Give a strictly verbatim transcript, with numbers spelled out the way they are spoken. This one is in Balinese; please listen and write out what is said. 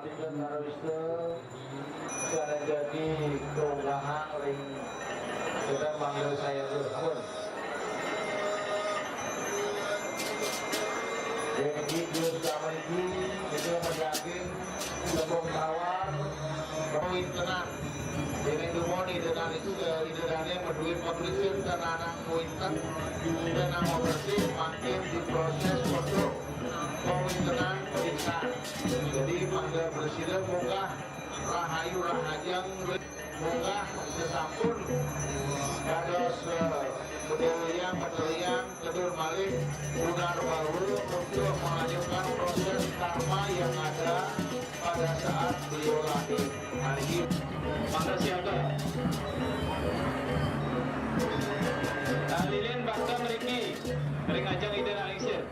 Karo wista, cara jadi keunggahan ring kita manggil saya tuh, ampun. Jadi, Gus Kamar itu, itu menjaga tepung tawar, kawintenan. Jadi, dumun Ida Dané, Ida Dané madué pagrisir ten anak kawinten, ten anak bersih, makin diproses untuk kawintenan pisan. Jadi, mangga presiden munggah rahayu rahajeng, munggah sesampun dados, eh, pedéwéyan, pedéwéyan, kedur malih, punar bahwa untuk melanjutkan proses karma yang ada pada saat beliau lahir. Nah, niki mangga siaga. Nah, lilin bakta mriki ring ajeng Ida Anak Lingsir.